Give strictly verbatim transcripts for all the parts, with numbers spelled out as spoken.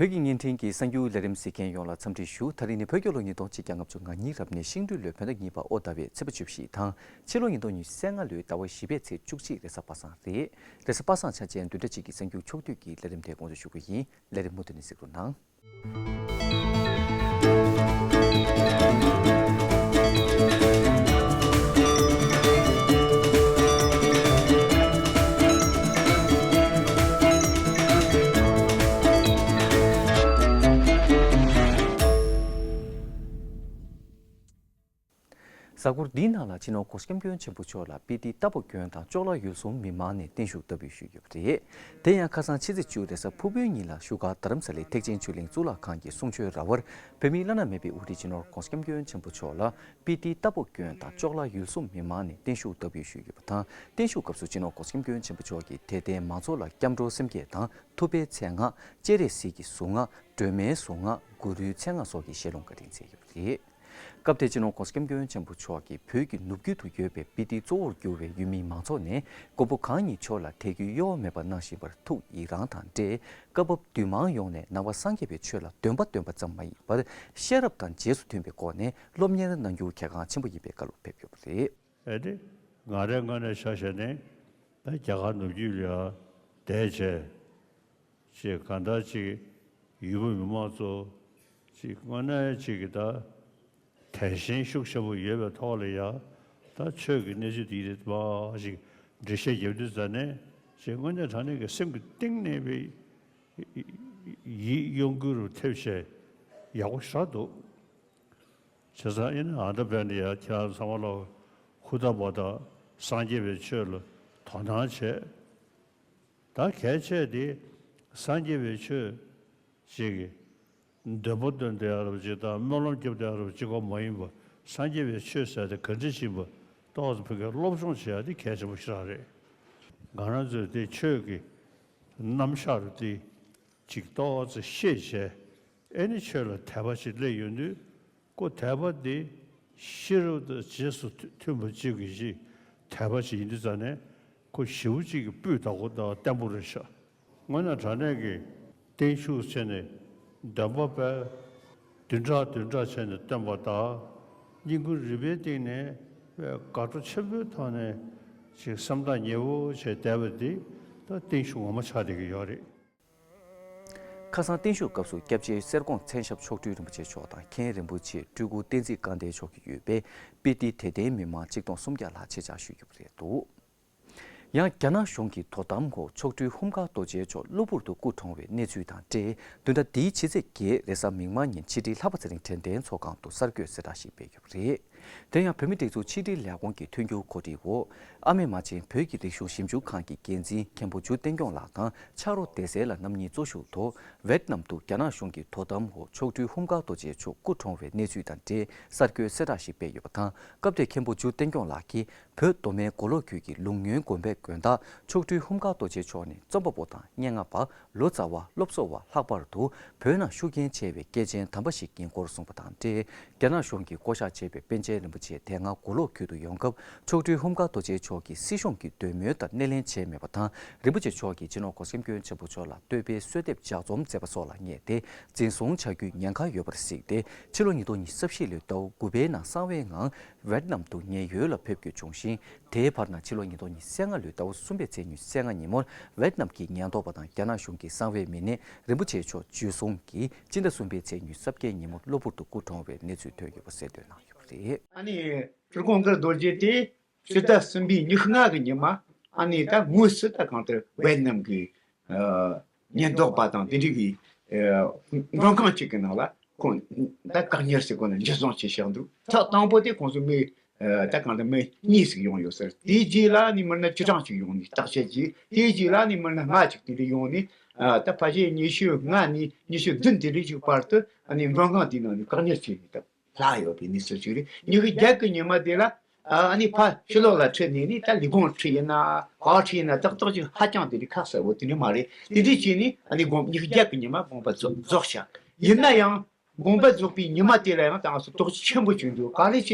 བོད་ཀྱི་བརྙན་འཕྲིན་གྱི་གསར་འགྱུར་ལས་རིམ་གཟིགས་མཁན་ཡོངས་ལ་འཚམས་འདྲི་ཞུ། ད་རིང་ནི་བོད་རྒྱལ་ལོ་ཉིས་སྟོང་ཆིག་བརྒྱ་ལྔ་བཅུ་ང་གཉིས་རབ་གནས་ཤིང་སྦྲུལ་ལོའི་བོད་ཟླ་གཉིས་པ་ཨོ་ཟླ་བའི་ཚེས་པ་བཅུ་བཞི་དང་། ཕྱི་ལོ་ཉིས་སྟོང་ཉི་ཤུ་རྩ་ལྔ་ལོའི་ཟླ་བ་བཞི་པའི་ཚེས་བཅུ་གཅིག་རེས་གཟའ་པ་སངས་རེད། རེས་གཟའ་པ་སངས་ཆ་ཅན་བདུན་ཕྲག་གཅིག་གི་གསར་འགྱུར་ཕྱོགས་བསྡུས་ཀྱི་ལས་རིམ་དེ་ངོ་སྤྲོད་ཞུ་གི་ཡིན། ལས་རིམ་མུ་མཐུད་ནས་གཟིགས་རོགས་གནང་། གཟའ་འཁོར་འདིའི་ནང་ལ་སྤྱི་ནོར་༸གོང་ས་༸སྐྱབས་མགོན་ཆེན་པོ་མཆོག་ལ་སྤི་ཏི་རྟ་ཕོ་དགོན་དང་ཅོག་ལ་ཡུལ་གསུམ་མི་མང་ནས་བརྟན་བཞུགས་བསྟར་འབུལ་ཞུས་ཡོད་པ་རེད། དེ་ཡང་ཁ་སང་ཕྱི་ཚེས་བཅུ་རེས་གཟའ་ཕུར་བུའི་ཉིན་ལ་བཞུགས་སྒར་རྡ་རམ་ས་ལའི་ཐེག་ཆེན་ཆོས་གླིང་གཙུག་ལག་ཁང་གི་གསུང་ཆོས་ར་བར་བོད་མིའི་བླ་ན་མེད་པའི་དབུ་ཁྲིད་སྤྱི་ནོར་༸གོང་ས་༸སྐྱབས་མགོན་ཆེན་པོ་མཆོག་ལ་སྤི་ཏི་རྟ་ཕོ་དགོན་དང་ཅོག་ལ་ཡུལ་གསུམ་མི་མང་ནས་བརྟན་བཞུགས་བསྟར་འབུལ་ཞུས་ཡོད་པ་དང་། བརྟན་བཞུགས་སྐབས་སུ་སྤྱི་ནོར་༸གོང་ས་༸སྐྱབས་མགོན་ཆེན་པོ་མཆོག་གིས་དད་ལྡན་མང་ཚོགས་ལ་སྐྱབས་འགྲོའི་སེམས་བསྐྱེད་དང་ཐུབ་པའི་མཚན་སྔགས་སྤྱན་རས་གཟིགས་ཀྱི་གཟུངས་སྔགས། སྒྲོལ་མའི་གཟུངས་སྔགས། གུ་རུའི་མཚན་སྔགས་སོགས་ཀྱི་ཞལ་ལུང་བཀའ་དྲིན་སྩལ་ཡོད་པ་རེད། སྐབས་དེར་སྤྱི་ནོར་༸གོང་ས་༸སྐྱབས་མགོན་ཆེན་པོ་མཆོག་གིས་བོད་ཀྱི་ནུབ་རྒྱུད་དུ་ཡོད་པའི་སྤི་ཏི་གཙོ་བོར་གྱུར་བའི་ཡུལ་མི་མང་ཚོགས་ནས་མགོན་པོ་གང་ཉིད་མཆོག་ལ་དད་གུས་གཡོ་བ་མེད་པར་གནང་བཞིན་པར་ཐུགས་ཡི་རངས་དང་འབྲེལ། སྐབས་བབ་འདུས་མང་ཡོངས་ནས་ནང་པ་སངས་རྒྱས་པའི་ཆོས་ལ་འདོན་པ་འདོན་པ་ཙམ་མ་ཡིན་པར་ཤེས་རབ་དང་རྗེས་སུ་མཐུན་པའི་སྒོ་ནས་སློབ་གཉེར་གནང་རྒྱུ་གལ་འགངས་ཆེན་པོ་ཡིན་པའི་བཀའ་སློབ་ཕེབས་ཡོད་པ་རེད། ཨེ་ནི། ང་རའི་ངོས་ནས་ཆ་བཞག་ནས་ད་རྒྱ་གར་ནུབ་རྒྱུད་ལ་ཡང་བསྡད་བྱས། ཅིག་གང་ལྟར་ཅིག་ཡུལ་པོ་མི་མང་ཚོ་ཅིག་དངོས་གནས་ཅིག་གི་ད་དད་ཞེན་ཤུགས་ཆེན་པོ་ཡོད་པའི་ཐོག་ལ་ཡང་ད་ཆོས་ཀྱི་གནས་ཚུལ་འདི་རིགས་མ་ཞིག་འགྲེལ་བཤད་རྒྱབ་དུས་ཙ་ནས་ཅིག་དངོས་གནས་དྲང་གནས་ཀྱི་སེམས་ཀྱི་གཏིང་ནས་པའི་ཡིད་གཡོ་འགུལ་རུ་ཐེབས་བྱས་ཡག་པོ་ཞེ་དྲག་འདུག་བྱས་ཙང་ཨེ་ནི་ཨ་ད་བས་ནི་ཡ་ཁྱེད་རང་ཚང་མ་ལ་ཧུར་ཐག་པ་དང་སངས་རྒྱས་པའི་ཆོས་ལ་དོ་སྣང་བྱས། ད་གལ་ཆེ་དེ་སངས་རྒྱས་པའི་ཆོས་ཅིག་གི་འདོན་པ་འདོན་བསྡད་ཡ་རབ་ཅིག་དང་སྨོན་ལམ་རྒྱབ་བསྡད་ཡ་རབ་ཅིག་ག་མ་ཡིན་པ་སངས་རྒྱས་པའི་ཆོས་ཟེར་དེ་ག་འདྲ་ཞིག་ཡིན་པ་ཏོག་ཙམ་ཕ་གིར་སློབ་སྦྱོང་བྱེད་ཡ་དེ་གལ་ཆེན་པོ་ཞེ་དྲག་རེད། ང་རང་ཚོས་དེ་ཆོས་ཀྱི་རྣམ་གཞག་རུ་དེ་ཅིག་ཏོག་ཙམ་ཤེས་བྱས། ཨེ་ནི་ཆོས་ལ་དད་པ་ཞིག་སླེབས་ཡོང་དུས་ཁོ་དད་པ་འདི་ཤེས་རབ་དང་རྗེས་སུ་མཐུན་པ་གཅིག་གི་ཞིག་དད་པ་ཞིག་ཡིན་དུས་ཙ་ནས་ཁོ་ཞེ་པོ་གཅིག་གི་སྤུས་དག་པོ་དང་བརྟན་པོ་རེད་ཤག་དངོས་གནས་དྲང་གནས་ཀྱི་བརྟན་བཞུགས་བྱས་ནས་འདོན་པ་དཔེ་བདུན་ཕྲག་བདུན་ཕྲག་བྱས་ནས་བཏོན་པ་དང་། བསྙེན་བཀུར་རིམ་པའི་སྟེང་ནས་དཔེ་དགའ་སྤྲོ་ཆེན་པོའི་ཐོག་ནས་ཅིག་སེམས་ཐག་ཉེ་བོ་བྱས་བསྡད་པ་འདི་ད་བརྟན་བཞུགས་ངོ་མ་ཆགས་བསྡད་ཀྱི་ཡོད་རེད། ཁ་སང་བརྟན་བཞུགས་སྐབས་སུ་སྐྱབས་རྗེ་གསེར་ཀོང་མཚན་ཞབས་མཆོག་སྤྲུལ་རིན་པོ་ཆེ་མཆོག་དང་མཁན་རིན་པོ་ཆེ་སྤྲུལ་སྐུ་བསྟན་འཛིན་དཀར་ལྡན་མཆོག་གིས་ཡོད་པའི་སྤི་ཏི་དད་ལྡན་མི་མང་ཆིག་སྟོང་སུམ་བརྒྱ་ལྷག་ཆེད་བཅར་ཞུས་ཡོད་པ་རེད་འདུག་ཡང་རྒྱ་ནག་གཞུང་གི་དོ་དམ་འོག་མཆོག་སྤྲུལ་ཧཱུྃ་ཀར་རྡོ་རྗེ་མཆོག་གློ་བུར་དུ་སྐུ་གྲོངས་པའི་གནས་ཚུལ་དང་འབྲེལ། བདུན་ཕྲག་འདིའི་ཕྱི་ཚེས་བརྒྱད་རེས་གཟའ་མིག་དམར་ཉིན་ཕྱི་དྲིལ་ལྷག་པ་ཚེ་རིང་དྲན་རྟེན་ཚོགས་ཁང་དུ་གསར་འགོད་གསལ་བསྒྲགས་ཤིག་སྤེལ་ཡོད་པ་རེད། དེ་ཡང་བོད་མིའི་སྒྲིག་འཛུགས་ཕྱི་དྲིལ་ལས་ཁུངས་ཀྱི་མཐུན་འགྱུར་གོ་སྒྲིག་འོག་ཨ་མེ་མ་ཆེན་བོད་ཀྱི་རིག་གཞུང་ཞིབ་འཇུག་ཁང་གི་འགན་འཛིན་མཁན་པོ་འཇུ་བསྟན་སྐྱོང་ལགས་དང་ཕྱག་རོགས་སྡེ་སྲིད་ལགས་རྣམ་གཉིས་གཙོ་བཞུགས་ཐོག་ཝེད་ནམ་དུ་རྒྱ་ནག་གཞུང་གི་དོ་དམ་འོག་མཆོག་སྤྲུལ་ཧཱུྃ་ཀར་རྡོ་རྗེ་མཆོག་སྐུ་གྲོངས་པའི་གནས་ཚུལ་དང་འབྲེལ་གསར་འགོད་གསལ་བསྒྲགས་ཤིག་སྤེལ་ཡོད་པ་དང་། སྐབས་དེར་མཁན་པོ་འཇུ་བསྟན་སྐྱོང་ལགས་ཀྱིས་བོད་མདོ་སྨད་མགོ་ལོག་ཁུལ་གྱི་ལུང་སྨྱོན་དགོན་པའི་དགོན་བདག་མཆོག་སྤྲུལ་ཧཱུྃ་ཀར་རྡོ་རྗེ་མཆོག་ནི་རྩོམ་པ་པོ་དང་སྙན་ངག་པ། ལོ་ཙཱ་བ། སློབ་གསོ་བ། ལྷག་པར་དུ་བོད་ནང་ཤུགས་རྐྱེན་ཆེ་བའི་སྐྱེས་ཆེན་དམ་པ་ཞིག་ཡིན་སྐོར་གསུངས་པ་དང་འབྲེལ། རྒྱ་ནག་གཞུང་གིས་བསྐོ་གཞག་བྱས་པའི་པཎ་ཆེན་རིན་པོ་ཆེ་དེ་སྔ་མགོ་ལོག་ཁུལ་དུ་ཡོང་སྐབས་མཆོག་སྤྲུལ་ཧཱུྃ་ཀར་རྡོ་རྗེ་མཆོག་གིས་སྲིད་གཞུང་གི་འདོད་མོས་ལྟར་སྣེ་ལེན་བྱས་མེད་པ་དང་། རིན་པོ་ཆེ་མཆོག་གིས་སྤྱི་ནོར་༸གོང་ས་༸སྐྱབས་མགོན་ཆེན་པོ་མཆོག་ལ་བསྟོད་པའི་གསོལ་འདེབས་ལྗགས་རྩོམ་མཛད་པ་སོགས་ལ་བསྙད་དེ་འཛིན་བཟུང་བྱ་རྒྱུའི་ཉེན་ཁ་ཡོད་པར་གཟིགས་ཏེ། ཕྱི་ལོ་ཉིས་སྟོང་ཉི་ཤུ་རྩ་བཞི་ལོའི་ཟླ་བ་དགུ་པའི་ནང་གསང་བའི་ངང་ཝེད་ནམ་དུ་ཉེན་གཡོལ་ལ་ཕེབས་དགོས་བྱུང་ཞིང་། དེའི་བར་ན་ཕྱི་ལོ་ཉིས་སྟོང་ཉི་ཤུ་རྩ་ལྔ་ལོའི་ཟླ་བ་གསུམ་པའི་ཚེས་ཉི་ཤུ་རྩ་ལྔ་ཉིན་མོར་ཝེད་ནམ་གྱི་ཉེན་རྟོག་པ་དང་རྒྱ་ནག་གཞུང་གི་གསང་བའི་མི་སྣས་རིན་པོ་ཆེ་མཆོག་འཇུ་བཟུང་གིས་སྤྱི་ཟླ་གསུམ་པའི་ཚེས་ཉི་ཤུ་རྩ་བརྒྱད་ཉིན་མོར་གློ་བུར་དུ་སྐུ་གྲོངས་པའི་གནས་ཚུལ་ཐོན་ཡོད་པ་གསལ་འདོན་གནང་ཡོད་པ་རེད། ཨ་ནི་སྤྲུལ་སྐུ་ཧཱུྃ་ཀར་རྡོ་རྗེ་དེ་ཕྱི་ཟླ་གསུམ་པའི་ཉི་ཤུ་ལྔ་གི་ཉི་མ་ཨ་ནི་ད་དངོས་སུ་ད་གང་ལྟར་ཝེད་ནམ་གྱི་ཉེན་རྟོག་པ་དང་དེ་འདྲ་གི་མགྲོན་ཁང་གཅིག་གི་ནང་ལ་ཁོང་ད་བཀག་ཉར་བྱས་ཁོང་ལ་འཇུ་བཟུང་བྱས་བཞག་འདུག་ཐོག་དང་པོ་དེ་ཁོང་ཚོ་མི་ད་གང་ལྟར་མི་གཉིས་ཤིག་ཡོང་ཡོད་ཟེར། དེའི་རྗེས་ལ་ནི་མི་སྣ་བཅུ་གྲངས་ཤིག་ཡོང་ནས་བརྟག་དཔྱད་བྱས། དེའི་རྗེས་ལ་ནི་མི་སྣ་ལྔ་ཅིག་དེ་འདྲ་ཡོང་ནས་ད་ཕལ་ཆེར་ཉི་ཤུ་ལྔ་ནས་ཉི་ཤུ་བདུན་དེ་རིགས་ཀྱི་བར་དུ་ཨ་ནི་མགྲོན་ཁང་དེའི་ནང་ནས་བཀག་ཉར་བྱས་ནས་ད་ལྷག་ཡོད་པའི་གནས་ཚུལ་ཞིག་རེད། ཉི་ཤུ་བརྒྱད་ཀྱི་ཉི་མ་དེ་ལ་ཨ་ནི་ཕར་ཕྱི་ལོགས་ལ་ཁྲིད་ནས་ནི་ད་ལས་ཁུངས་ཁྲིད་ཡིན་ན་ག་ཁྲིད་ཡིན་ན་ཏག་ཏག་ཅིག་ཧ་ཅང་དེ་རིགས་ཁ་གསལ་བོ་དེ་འདྲ་མ་རེད། དེ་འདྲ་བྱས་ནས་ཨ་ནི་དགོངས་ཉི་ཤུ་བརྒྱད་ཀྱི་ཉི་མ་དགོངས་པ་རྫོགས་རྫོགས་ཤག་ཡིན་ན་ཡང་། དགོངས་པ་རྫོགས་པའི་ཉི་མ་དེ་ལ་ཡང་ད་ང་ཚོ་དོགས་གཞི་ཆེན་པོ་ཅིག་འདུག་ག་རེ་བྱས་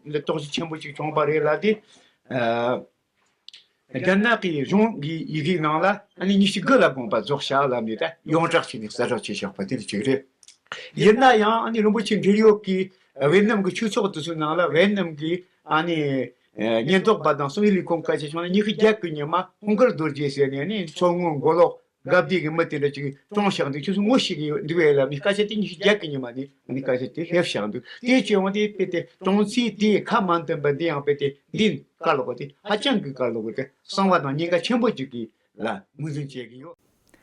ནས་དོགས་གཞི་ཆེན་པོ་ཅིག་བྱུང་བ་རེད་ལབ་དུས། ཨ་ རྒྱ་ནག་གི་གཞུང་གི་ཡི་གེའི་ནང་ལ་ཨ་ནི་ཉི་ཤུ་དགུ་ལ་དགོངས་པ་རྫོགས་བྱ་ལབ་ནས་ད་ཡོངས་གྲགས་བྱས་ནས་གསལ་བསྒྲགས་བྱས་བཞག་པ་དེ་ལ་གཅིག་རེད། ཡིན་ན་ཡང་ཨ་ནི་རིན་པོ་ཆེ་འབྲེལ་ཡོད་ཀྱི་ཝེ་ནམ་གྱི་ཆོས་ཚོགས་དེ་ཚོའི་ནང་ལ་ཝེ་ནམ་གྱི་ཨ་ནི་ཉེན་རྟོག་པ་དང་སུའི་ལི་ཁོང་སྐད་ཆ་བྱུང་ན་ཉི་ཤུ་བརྒྱད་ཀྱི་ཉི་མ་ཧུང་ཀར་རྡོ་རྗེ་ཟེར་ནས་ཨ་ནི་མཚོ་སྔོན་མགོ་ལོག་དགའ་བདེ་གི་མི་དེ་འདྲ་ཅིག་བཀྲོངས་བཞག་འདུག་ཁྱོད་ཚོ་ངོ་ཤེས་ཀྱི་འདུག་ཨེ་ལབ་ནས་སྐད་ཆ་དེ་ཉི་ཤུ་བརྒྱད་ཀྱི་ཉི་མ་ནས་ཨ་ནི་སྐད་ཆ་དེ་སླེབས་བཞག་འདུག་དེ་བྱས་འོང་དེ་དཔེ་དེ་གྲོང་ཚིག་དེའི་ཁ་མ་འདོན་པ་འདི་ཡང་དཔེ་དེ་འདི་དཀའ་ལས་ཁག་དེ་ཧ་ཅང་གི་དཀའ་ལས་ཁག་དེ་གསང་བ་དང་ཉེན་ཁ་ཆེན་པོ་ཅིག་གི་ལ་ངོས་འཛིན་བྱེད་ཀྱི་ཡོད།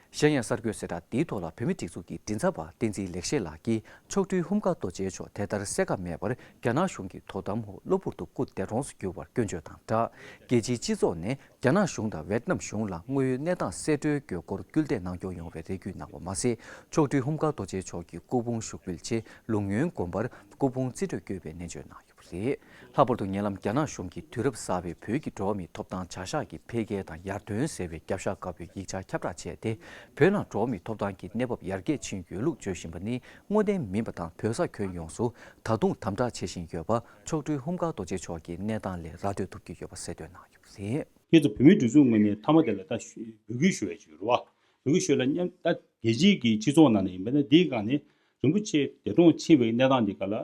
གཞན་ཡང་གསར་འགོད་གསལ་བསྒྲགས་འདིའི་ཐོག་ལ་བོད་མིའི་སྒྲིག་འཛུགས་ཀྱི་མགྲིན་ཚབ་པ་བསྟན་འཛིན་ལེགས་བཤད་ལགས་ཀྱིས་མཆོག་སྤྲུལ་ཧཱུྃ་བཀའ་རྡོ་རྗེ་མཆོག་དེ་ལྟར་གསལ་ཁ་མེད་པར་རྒྱ་ནག་གཞུང་གི་དོ་དམ་འོག་གློ་བུར་དུ་སྐུ་འདས་གྲོངས་སུ་གྱུར་བར་སྐྱོན་བརྗོད་དང་སྦྲགས། རྒྱལ་སྤྱིའི་སྤྱི་ཚོགས་ནས་རྒྱ་ནག་གཞུང་དང་ཝེད་ནམ་གཞུང་ལ་དངོས་ཡོད་གནས་སྟངས་གསལ་བཀྲོལ་དགོས་སྐོར་སྐུལ་འདེད་གནང་སྐྱོང་ཡོང་བའི་རེ་སྐུལ་གནང་བ་མ་ཟད། མཆོག་སྤྲུལ་ཧཱུྃ་བཀའ་རྡོ་རྗེ་མཆོག་གི་སྐུ་ཕུང་ཞུགས་འབུལ་ཆེད་ལུང་ཡོན་དགོན་པར་སྐུ་ཕུང་རྩིས་སྤྲོད་བསྐྱོད་པའི་གནས་མཆོད་གནང་ཡོད། རེད། ལྷག་པར་དུ་ཉེ་ལམ་རྒྱ་ནག་གཞུང་གིས་དུས་རབས་གསར་པའི་བོད་ཀྱི་འགྲོ་བ་མིའི་ཐོབ་ཐང་བྱ་གཞག་གི་འཕེལ་རྒྱས་དང་ཡར་ཐོན་ཟེར་བའི་རྒྱབ་ཤ་དཀར་པོའི་ཡིག་ཆ་ཁྱབ་བསྒྲགས་བྱས་ཏེ། བོད་ནང་འགྲོ་བ་མིའི་ཐོབ་ཐང་གི་གནས་བབ་ཡར་རྒྱས་ཕྱིན་ཡོད་ལུགས་བརྗོད་བཞིན་པ་ནི་དངོས་བདེན་མིན་པ་དང་། བོད་ས་ཁྱོན་ཡོངས་སུ་ད་དུང་དམ་དྲག་བྱེད་བཞིན་ཡོད་པ། མཆོག་སྤྲུལ་ཧཱུྃ་བཀའ་རྡོ་རྗེ་མཆོག་གི་གནས་སྟངས་ལས་ར་སྤྲོད་ཐུབ་ཀྱི་ཡོད་པ་གསལ་སྟོན་གནང་ཡོད་པ་རེད། ཁྱེད་ཚོ་བོད་མིའི་སྒྲིག་འཛུགས་ངོས་ནས་མཐའ་མ་དེ་ལ་ད་འབོད་སྐུལ་ཞུ་ཡ་ཅིག་ཡོད་རེད་བ། འབོད་སྐུལ་ཞུ་ཡ་ལ་མཉམ་ད་རྒྱལ་སྤྱིའི་གི་སྤྱི་ཚོགས་ནང་ནས་ཡིན་པ་ན་འདིའི་སྒང་ནས་རིན་པོ་ཆེ་འདས་གྲོངས་ཕྱིན་པའི་གནས་སྟངས་འདི་ག་ལ།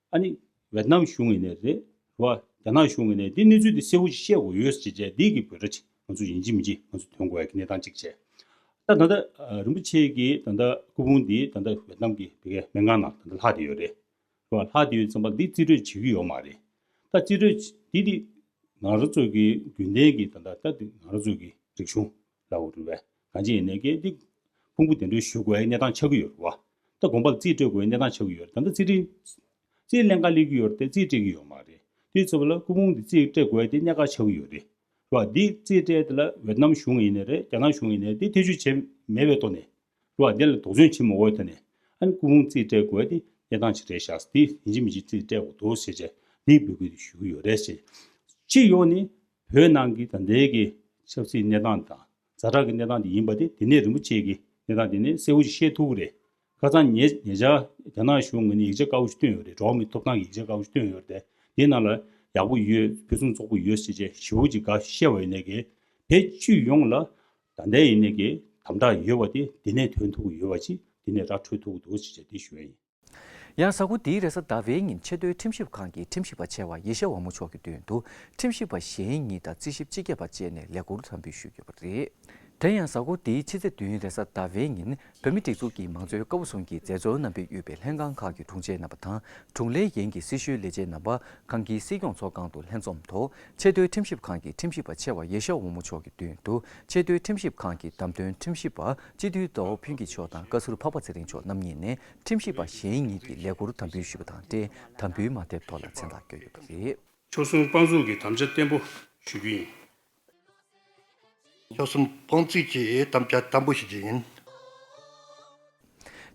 ཨ་ནི་ཝེད་ནམ་གཞུང་ཡིན་ནའི་རེད། རེད་བ། རྒྱ་ནག་གཞུང་ཡིན་ནའི་འདི་གནས་ཚུལ་འདི་གསལ་པོ་ཞིག་བཤད་དགོས་ཡོད་ཟེར་བྱས་འདི་གི་འབོད་སྒྲ་ཅིག་ང་ཚོ་ཡིན་གཅིག་མིན་གཅིག་ང་ཚོ་ཐོན་དགོས་ཡ་གི་གནས་སྟངས་ཅིག་བྱས། ད་ད་ལྟ་རིན་པོ་ཆེ་གི་ད་ལྟ་སྐུ་ཕུང་འདི་ད་ལྟ་ཝེད་ནམ་གི་བི་གའི་སྨན་ཁང་ནང་ད་ལྟ་ལྷག་བསྡད་ཡོད་རེད། རེད་བ། ལྷག་བསྡད་ཡོད་ཙམ་པ་འདི་རྩིས་སྤྲོད་བྱེད་ཀྱི་ཡོད་མ་རེད། ད་རྩིས་སྤྲོད་འདི་འདི་ང་རང་ཚོ་གི་རྒྱུན་ལྡན་གི་ད་ལྟ་ད་འདི་ང་རང་ཚོ་གི་རིག་གཞུང་ལབ་དགོས་རེད་བས། གང་ཅི་ཡིན་ནའི་གི་འདི་ཕུང་པོ་གདན་འདྲེན་ཞུ་དགོས་ཡའི་གནས་སྟངས་ཆགས་ཀྱི་ཡོད་རེད་བ། ད་དགོན་པ་ལ་རྩིས་སྤྲད་དགོས་ཡའི་གནས་སྟངས་ཆགས་ཀྱི་ཡོད་རེད། ད་ལྟ་རྩིས་སྤྲད་རྩིས་ལེན་ག་སླེབས་ཀྱི་ཡོད་རེད་དེ་རྩིས་སྤྲད་ཀྱི་ཡོད་མ་རེད། དེའི་ཚབ་ལ་སྐུ་ཕུང་འདི་རྩིས་སྤྲད་དགོས་ཡ་དེ་གནད་འགག་ཆགས་ཀྱི་ཡོད་རེད་བ། འདི་རྩིས་སྤྲད་དེ་ལ་ཝེད་ནམ་གཞུང་ཡིན་ནའི་རེད། རྒྱ་ནག་གཞུང་ཡིན་ནའི་དེ་ཐེ་བྱུས་བྱས་མེད་པའི་ཐོག་ནས་རེད་བ། འདི་ལ་དོགས་ཟོན་བྱེད་མ་དགོས་ཐོག་ནས་ཨ་ནི་སྐུ་ཕུང་རྩིས་སྤྲད་དགོས་ཡ་དེ་གནས་སྟངས་ཅིག་རེད་ཤག་དེ་ཡིན་གཅིག་མིན་གཅིག་རྩིས་སྤྲད་དགོས་འདུག་ཟེར་བྱས་འདི་འབོད་སྐུལ་ཞུ་གི་ཡོད་རེད་ཟེར། སྤྱི་ཡོངས་ནས་བོད་ནང་གི་ད་ལྟའི་གི་ཆབ་སྲིད་གནས་སྟངས་དང་། ཛ་དྲག་གི་གནས་སྟངས་དེ་ཡིན་པ་དེ་དེ་ནས་རིན་པོ་ཆེ་གི་གནས་སྟངས་དེ་ནས་གསལ་པོ་ཞིག་ཤེས་ཐུབ་ཀྱི་རེད། ཁ་སང་ཉེ་ཉེ་ཆར་རྒྱ་ནག་གཞུང་ངོས་ནས་ཡིག་ཆ་དཀར་པོ་ཞིག་བཏོན་ཡོད་རེད། འགྲོ་བ་མིའི་ཐོབ་ཐང་གི་ཡིག་ཆ་དཀར་པོ་ཞིག་བཏོན་ཡོད་རེད། དེའི་ནང་ལ་ཡག་པོ་ཡོད། ཕུན་སུམ་ཚོགས་པོ་ཡོད་ཟེར་བྱས་ཞེ་པོ་ཅིག་དགའ་བཤད་པ་ཡིན་ནའི་གི་བོད་སྤྱི་ཡོངས་ལ་ད་ལྟའི་ཡིན་ནའི་གི་དམ་དྲག་ཡོད་པ་དེ་དེ་ནས་ཐོན་ཐུབ་ཀྱི་ཡོད་པ་ཅིག་དེ་ནས་ར་འཕྲོད་ཐུབ་ཀྱི་འདུག་ཟེར་བྱས་དེ་ཞུ་ཡ་ཡིན། ཡང་གཟའ་འཁོར་འདིའི་རེས་གཟའ་ཟླ་བའི་ཉིན་ཆེས་མཐོའི་ཁྲིམས་ཞིབ་ཁང་གི་ཁྲིམས་ཞིབ་པ་ཆེ་བ་ཡེ་ཤེས་དབང་མོ་མཆོག་གི་མདུན་དུ་ཁྲིམས་ཞིབ་པ་གཞན་གཉིས་དང་རྩིས་ཞིབ་སྤྱི་ཁྱབ་པ་བཅས་ནས་ལས་ཁུར་དམ་འབུལ་ཞུས་ཡོད་པ་རེད། དེ་ཡང་གཟའ་འཁོར་འདིའི་ཕྱི་ཚེས་བདུན་རེས་གཟའ་ཟླ་བའི་ཉིན་བོད་མིའི་སྒྲིག་འཛུགས་ཀྱི་མང་གཙོའི་ཀ་བ་གསུམ་གྱི་མཛད་གཙོ་རྣམ་པས་དབུས་པའི་ལྷན་ཁང་ཁག་གི་དྲུང་ཆེ་རྣམ་པ་དང་དྲུང་ལས་འགན་གྱི་སྲི་ཞུའི་ལས་བྱེད་རྣམ་པ་གང་གིས་སྲིད་སྐྱོང་ཚོགས་ཁང་དུ་ལྷན་འཛོམས་ཐོག་ཆེས་མཐོའི་ཁྲིམས་ཞིབ་ཁང་གི་ཁྲིམས་ཞིབ་པ་ཆེ་བ་ཡེ་ཤེས་དབང་མོ་མཆོག་གི་མདུན་དུ་ཆེས་མཐོའི་ཁྲིམས་ཞིབ་ཁང་གི་བདམས་ཐོན་ཁྲིམས་ཞིབ་པ་སྤྱི་འཐུས་ཟླ་བ་ཕུན་སྐྱིད་མཆོག་དང་བཀའ་ཟུར་འཕགས་པ་ཚེ་རིང་མཆོག་རྣམ་གཉིས་ནས་ཁྲིམས་ཞིབ་པ་གཞན་གཉིས་ཀྱིས་ལས་ཁུར་དམ་འབུལ་ཞུས་པ་དང་འབྲེལ་དམ་འབུལ་མ་ཐེབས་ཐོག་ལ་མཚན་རྟགས་བསྐྱོན་ཡོད་པ་རེད། མཆོག་གསུམ་དཔང་བཙུགས་ཀྱི་དམ་བཅའ་བརྟན་པོ་ཞུ་རྒྱུ་ཡིན། མཆོག་གསུམ་དཔང་བཙུགས་ཀྱི་དམ་བཅའ་བརྟན་པོ་ཞུ་རྒྱུ་ཡིན།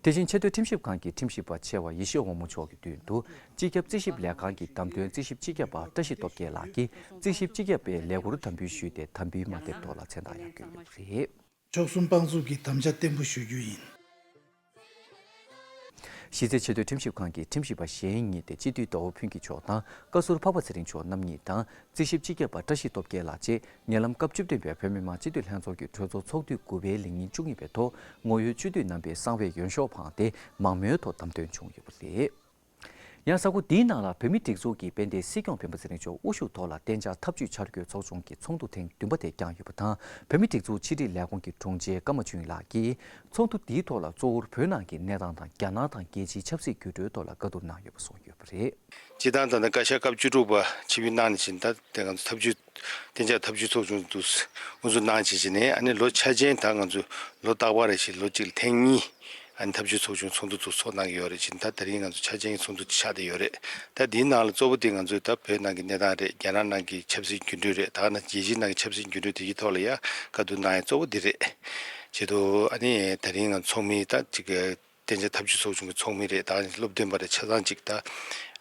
དེ་བཞིན་ཆེས་མཐོའི་ཁྲིམས་ཞིབ་ཁང་གི་ཁྲིམས་ཞིབ་པ་ཆེ་བ་ཡེ་ཤེས་དབང་མོ་མཆོག་གི་མདུན་དུ་སྤྱི་ཁྱབ་རྩིས་ཞིབ་ལས་ཁང་གི་བདམས་ཐོན་རྩིས་ཞིབ་སྤྱི་ཁྱབ་པ་བཀྲ་ཤིས་སྟོབས་རྒྱལ་ལགས་ཀྱིས་རྩིས་ཞིབ་སྤྱི་ཁྱབ་པའི་ལས་ཁུར་དམ་འབུལ་ཞུས་ཏེ་དམ་འབུལ་མ་ཐེབས་ཐོག་ལ་མཚན་རྟགས་ཡང་བསྐྱོན་ཡོད་པ་རེད། མཆོག་གསུམ་དཔང་བཙུགས་ཀྱི་དམ་བཅའ་བརྟན་པོ་ཞུ་རྒྱུ་ཡིན། གཞི་རྩའི་ཆེས་མཐོའི་ཁྲིམས་ཞིབ་ཁང་གི་ཁྲིམས་ཞིབ་པ་གཞན་གཉིས་ཏེ་སྤྱི་འཐུས་ཟླ་བ་ཕུན་སྐྱིད་མཆོག་དང་བཀའ་ཟུར་འཕགས་པ་ཚེ་རིང་མཆོག་རྣམ་གཉིས་དང་རྩིས་ཞིབ་སྤྱི་ཁྱབ་པ་བཀྲ་ཤིས་སྟོབས་རྒྱལ་ལགས་བཅས་ཉེ་ལམ་སྐབས་བཅུ་བདུན་པའི་བོད་མི་མང་སྤྱི་འཐུས་ལྷན་ཚོགས་ཀྱི་གྲོས་ཚོགས་ཚོགས་དུས་དགུ་པའི་ལས་ཉིན་བཅུ་གཉིས་པའི་ཐོག་ངོ་ཡོད་སྤྱི་འཐུས་རྣམ་པས་གསང་བའི་འོས་ཤོག་འཕངས་ཏེ་མང་མོས་ཐོག་བདམས་ཐོན་བྱུང་ཡོད་པ་རེད། ཡང་གཟའ་འཁོར་འདིའི་ནང་ལ་བོད་མིའི་སྒྲིག་འཛུགས་ཀྱི་དཔལ་ལྡན་སྲིད་སྐྱོང་སྤེན་པ་ཚེ་རིང་མཆོག་དབུ་བཞུགས་ཐོག་ལ་གཏན་འཇགས་འཐབ་ཇུས་འཆར་འགོད་ཚོགས་ཆུང་གི་ཚོགས་འདུ་ཐེངས་བདུན་པ་དེ་བསྐྱངས་ཡོད་པ་དང་། བོད་མིའི་སྒྲིག་འཛུགས་ཕྱི་དྲིལ་ལས་ཁུངས་ཀྱི་དྲུང་ཆེ་ཀརྨ་ཆོས་དབྱིངས་ལགས་ཀྱིས་ཚོགས་འདུ་འདིའི་ཐོག་ལ་གཙོ་བོར་བོད་ནང་གི་གནས་སྟངས་དང་རྒྱ་ནག་དང་རྒྱལ་སྤྱིའི་ཆབ་སྲིད་འགྱུར་འགྲོས་ཐོག་ལ་བཀའ་བསྡུར་གནང་ཡོད་པ་གསུངས་ཡོད་པ་རེད། སྤྱིར་བཏང་ད་ལྟ་བཀའ་ཤག་སྐབས་བཅུ་དྲུག་པ་ཆིབས་བསྒྱུར་གནང་ནས་བཞིན་ད་དེ་ང་ཚོ་ཐབས་ཇུས་གཏན་འཇགས་ཐབས་ཇུས་ཚོགས་ཆུང་དུ་དབུ་འཛུགས་གནང་བྱས་བྱས་ནས་ཨ་ནི་ལོ་འཆར་ཅན་ད་ང་ཚོ་ལོ་རྟག་པར་རེ་བཞིན་ལོ་གཅིག་ལ་ཐེངས་གཉིས་ཨ་ནི་ཐབས་ཇུས་ཚོགས་ཆུང་ཚོགས་འདུ་ཚོགས་གནང་གི་ཡོད་རེད་བྱས་ནས་ད་དེ་རིང་ང་ཚོ་འཆར་ཅན་གྱི་ཚོགས་འདུ་ཆགས་བསྡད་ཡོད་རེད། ད་འདིའི་ནང་ལ་གཙོ་བོ་དེ་ང་ཚོས་ད་བོད་ནང་གི་གནས་སྟངས་རེད། རྒྱ་ནག་ནང་གི་ཆབ་སྲིད་འགྱུར་འགྲོས་རེད། ད་ག་ནང་རྒྱལ་སྤྱིའི་ནང་གི་ཆབ་སྲིད་འགྱུར་འགྲོས་དེ་གའི་ཐོག་ལ་ཡ་བཀའ་བསྡུར་གནང་ཡ་གཙོ་བོ་འདི་རེད། བྱས་འདུག་ཨ་ནི་དེ་རིང་ང་ཚོགས་མི་ད་ཅིག་གཏན་འཇགས་ཐབས་ཇུས་ཚོགས་ཆུང་གི་ཚོགས་མི་རེད། ད་སློབ་སྟོན་པ་རེད། ཆ་ཚང་གཅིག་ད་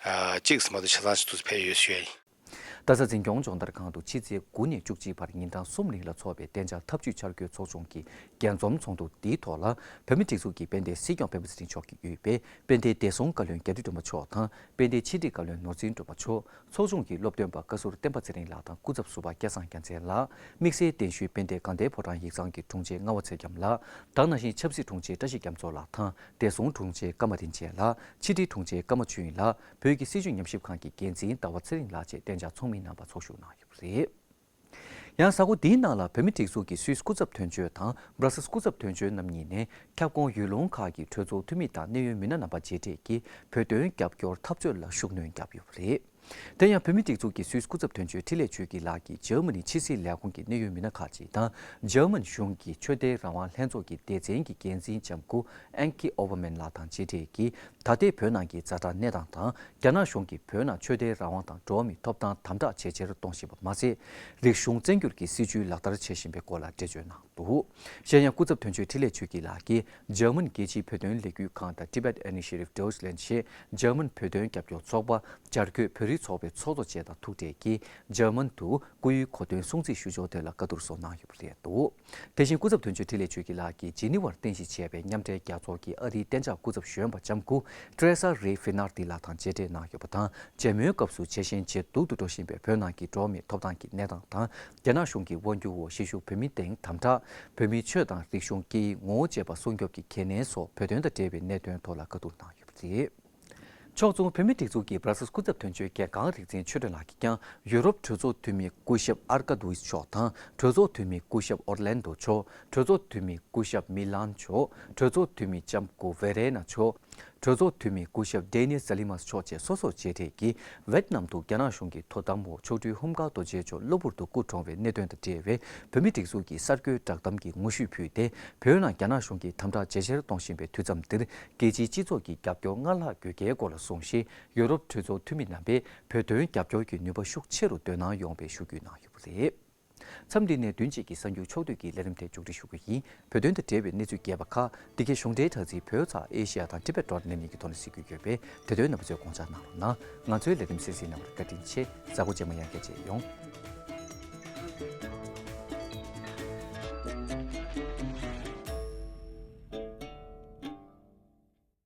ཨ་གཅིག་ཙམ་མ་གཏོགས་ཆ་ཚང་ཞིག་ཏུ་ཕེབས་ཡོད་ཞུ་ཡ་ཡིན། རྡ་ས་འཛིན་སྐྱོང་སྦྱོང་བརྡར་ཁང་དུ་ཕྱི་ཚེས་དགུ་ནས་བཅུ་གཅིག་བར་ཉིན་གྲངས་གསུམ་རིང་ལ་འཚོགས་པའི་བདེ་འཇགས་འཐབ་ཇུས་འཆར་འགོད་ཚོགས་ཆུང་གི་རྒྱས་འཛོམས་ཚོགས་འདུ་འདིའི་ཐོག་ལ། བོད་མིའི་སྒྲིག་འཛུགས་ཀྱི་དཔལ་ལྡན་སྲིད་སྐྱོང་སྤེན་པ་ཚེ་རིང་མཆོག་གིས་དབུས་པའི་དཔལ་ལྡན་བདེ་སྲུང་བཀའ་བློན་རྒྱ་རི་སྒྲོལ་མ་མཆོག་དང་། དཔལ་ལྡན་ཕྱི་དྲིལ་བཀའ་བློན་ནོར་འཛིན་སྒྲོལ་མ་མཆོག། ཚོགས་ཆུང་གི་སློབ་སྟོན་པ་བཀའ་ཟུར་བསྟན་པ་ཚེ་རིང་ལགས་དང་། སྐུ་ཚབ་ཟུར་པ་སྐལ་བཟང་རྒྱལ་མཚན་ལགས། དམིགས་བསལ་གདན་ཞུས་དཔལ་ལྡན་དགའ་ལྡན་ཕོ་བྲང་ཡིག་ཚང་གི་དྲུང་ཆེ་རྔ་བ་ཚེ་རྒྱམ་ལགས་དང་། ནང་བཞིན་ཆབ་སྲིད་དྲུང་ཆེ་བཀྲ་ཤིས་རྒྱ་མཚོ་ལགས་དང་། བདེ་སྲུང་དྲུང་ཆེ་ཀརྨ་རིན་ཆེན་ལགས། ཕྱི་དྲིལ་དྲུང་ཆེ་ཀརྨ་ཆོས་དབྱིངས་ལགས། བོད་ཀྱི་སྲིད་བྱུས་ཉམས་ཞིབ་ཁང་གི་འགན་འཛིན་ཟླ་བ་ཚེ་རིང་ལགས་བཅས་གཏན་འཇགས་ཚོགས་མི་རྣམ་པ་ཚོགས་ཞུགས་གནང་ཡོད་པ་རེད། ཡང་གཟའ་འཁོར་འདིའི་ནང་ལ་བོད་མིའི་སྒྲིག་འཛུགས་ཀྱི་སུད་སི་སྐུ་ཚབ་དོན་གཅོད་དང་། སྦྲ་སིལ་སྐུ་ཚབ་དོན་གཅོད་རྣམ་གཉིས་ནས་ཁྱབ་ཁོངས་ཡུལ་ལུང་ཁག་གི་གྲོས་ཚོགས་འཐུས་མི་དང་གནད་ཡོད་མི་སྣ་རྣམ་པ་མཇལ་འཕྲད་ཀྱིས་བོད་དོན་རྒྱབ་སྐྱོར་འཐབ་རྩོད་ལ་ཤུགས་སྣོན་བརྒྱབ་ཡོད་པ་རེད། དེ་ཡང་བོད་མིའི་སྒྲིག་འཛུགས་ཀྱི་སུད་སི་སྐུ་ཚབ་དོན་གཅོད་འཕྲིན་ལས་ཆོས་སྐྱིད་ལགས་ཀྱིས་འཇར་མ་ནི་ཕྱི་སྲིད་ལས་ཁུངས་ཀྱི་གནད་ཡོད་མི་སྣ་ཁག་ཅིག་དང་། འཇར་མན་གཞུང་གི་ཆོས་དད་རང་དབང་ལྷན་ཚོགས་ཀྱི་སྡེ་ཚན་གྱི་འགན་འཛིན་ལྕམ་སྐུ་ཨན་ཁི་ཨོ་བྷ་མན་ལགས་དང་མཇལ་འཕྲད་ཀྱིས། ད་ལྟའི་བོད་ནང་གི་ཛ་དྲག་གནས་སྟངས་དང་། རྒྱ་ནག་གཞུང་གིས་བོད་ནང་ཆོས་དད་རང་དབང་དང་འགྲོ་བ་མིའི་ཐོབ་ཐང་དམ་དྲག་ཇེ་ཆེར་གཏོང་བཞིན་པ་མ་ཟད། རིག་གཞུང་བཙན་སྒྱུར་གྱི་སྲིད་བྱུས་ལག་བསྟར་བྱེད་བཞིན་པའི་སྐོར་ལ་འགྲེལ་བརྗོད་གནང་འདུག། གཞན་ཡང་སྐུ་ཚབ་དོན་གཅོད་འཕྲིན་ལས་ཆོས་སྐྱིད་ལགས་ཀྱིས་འཇར་མན་རྒྱལ་སྤྱིའི་བོད་དོན་ལས་འགུལ་ཁང་དང་། Tibet Initiative Deutschland ཞེས་འཇར་མན་བོད་དོན་རྒྱབ་སྐྱོར་ཚོགས་པ། བྱ་རྒོད་བོད་རིགས་ཚོགས་པའི་ཚོགས་གཙོ་བཅས་དང་ཐུག་འཕྲད་ཀྱིས། འཇར་མན་དུ་སྐུའི་གོ་སྟོན་སྲུང་བརྩི་ཞུ་ཕྱོགས་ཐད་ལ་བཀའ་བསྡུར་སོགས་གནང་ཡོད་པ་རེད་འདུག། དེ་བཞིན་སྐུ་ཚབ་དོན་གཅོད་འཕྲིན་ལས་ཆོས་སྐྱིད་ལགས་ཀྱིས་ཇི་ནི་ཝར་རྟེན་གཞི་བྱས་པའི་མཉམ་འབྲེལ་རྒྱལ་ཚོགས་ཀྱི་ཨ་རིའི་གཏན་འཇགས་སྐུ་ཚབ་གཞོན་པ་ལྕམ་སྐུ་ཏྲེ་ས་རེ་ཧྥི་ནར་ཏི་ལགས་དང་མཇལ་འཕྲད་གནང་ཡོད་པ་དང་། མཇལ་མོལ་སྐབས་སུ་ཇེ་ཞན་ཇེ་སྡུག་ཏུ་འགྲོ་བཞིན་པའི་བོད་ནང་གི་འགྲོ་བ་མིའི་ཐོབ་ཐང་གི་གནས་སྟངས་དང་། རྒྱ་ནག་གཞུང་གི་དབང་སྒྱུར་འོག་གཞིས་བཞུགས་བོད་མི་སྟེང་དམ་དྲག་བོད་མིའི་ཆོས་དང་རིག་གཞུང་། སྐད་ཡིག་ངོ་བོ་བཅས་པ་སྲུང་སྐྱོབ་ཀྱི་གལ་གནད་སོགས་བོད་དོན་དང་འབྲེལ་བའི་གནད་དོན་ཐོག་ལ་བཀའ་བསྡུར་གནང་ཡོད་པ་རེད། ཕྱོགས་མཚུངས་བོད་མིའི་སྒྲིག་འཛུགས་ཀྱི་སྦྲ་སིལ་སྐུ་ཚབ་དོན་གཅོད་རྒྱལ་ཁང་རིག་འཛིན་ཆོས་སྒྲོན་ལགས་ཀྱིས་ཀྱང་ཡུ་རོབ་གྲོས་ཚོགས་འཐུས་མི་སྐུ་ཞབས་ཨར་ཀ་དུ་ཝིས་མཆོག་དང་། གྲོས་ཚོགས་འཐུས་མི་སྐུ་ཞབས་ཨོར་ལན་དོ་མཆོག། གྲོས་ཚོགས་འཐུས་མི་སྐུ་ཞབས་མི་ལན་མཆོག། གྲོས་ཚོགས་འཐུས་མི་ལྕམ་སྐུ་ཝེ་རེ་ན་མཆོག། གྲོས་ཚོགས་འཐུས་མི་སྐུ་ཞབས་ཌེ་ནི་ཟ་ལི་མཱས་མཆོག་བཅས་སོ་སོར་མཇལ་འཕྲད་ཀྱིས། ཝེད་ནམ་དུ་རྒྱ་ནག་གཞུང་གི་དོ་དམ་འོག་མཆོག་སྤྲུལ་ཧུམ་ཁ་རྡོ་རྗེ་མཆོག་གློ་བུར་དུ་སྐུ་གྲོངས་པའི་གནད་དོན་དང་འབྲེལ་བའི་བོད་མིའི་སྒྲིག་འཛུགས་ཀྱི་གསར་འགོད་བསྒྲགས་གཏམ་གྱི་ངོ་བཤུས་ཕུལ་ཏེ། བོད་ནང་རྒྱ་ནག་གཞུང་གིས་དམ་དྲག་ཇེ་ཆེར་གཏོང་བཞིན་པའི་དུས་མཚམས་འདིར། རྒྱལ་སྤྱིའི་སྤྱི་ཚོགས་ཀྱི་རྒྱབ་སྐྱོར་སྔར་ལྷག་དགོས་གལ་སྐོར་ལ་གསུངས་ཤིང་། ཡུ་རོབ་གྲོས་ཚོགས་འཐུས་མི་རྣམ་པས་བོད་དོན་རྒྱབ་སྐྱོར་གྱི་ནུས་པ་ཤུགས་ཆེ་རུ་འདོན་གནང་ཡོང་བའི་ཞུ་རྒྱུ་གནང་ཡོད་པ་རེད། མཚམས་འདི་ནས་བདུན་གཅིག་གི་གསར་འགྱུར་ཕྱོགས་བསྡུས་ཀྱི་ལས་རིམ་དེ་མཇུག་སྒྲིལ་ཞུ་རྒྱུ་ཡིན། བོད་དོན་དང་འབྲེལ་བའི་གནས་ཚུལ་རྒྱས་པ་ཁག་འདི་གའི་གཞུང་འབྲེལ་དྲ་ཚིགས་བོད་ཚགས་ཨེ་ཤི་ཡ་དང་Tibet dot net གཉིས་ཀྱི་ཐོག་ནས་གཟིགས་རྒྱུ་ཡོད་པས། དེ་དོན་རྣམ་པ་ཚོས་དགོངས་འཇགས་གནང་རོགས་གནང་། ང་ཚོའི་ལས་རིམ་གསན་གཟིགས་གནང་བར་བཀའ་དྲིན་ཆེ། གཟའ་འཁོར་རྗེས་མ་ཡང་བསྐྱར་མཇལ་ཡོང་།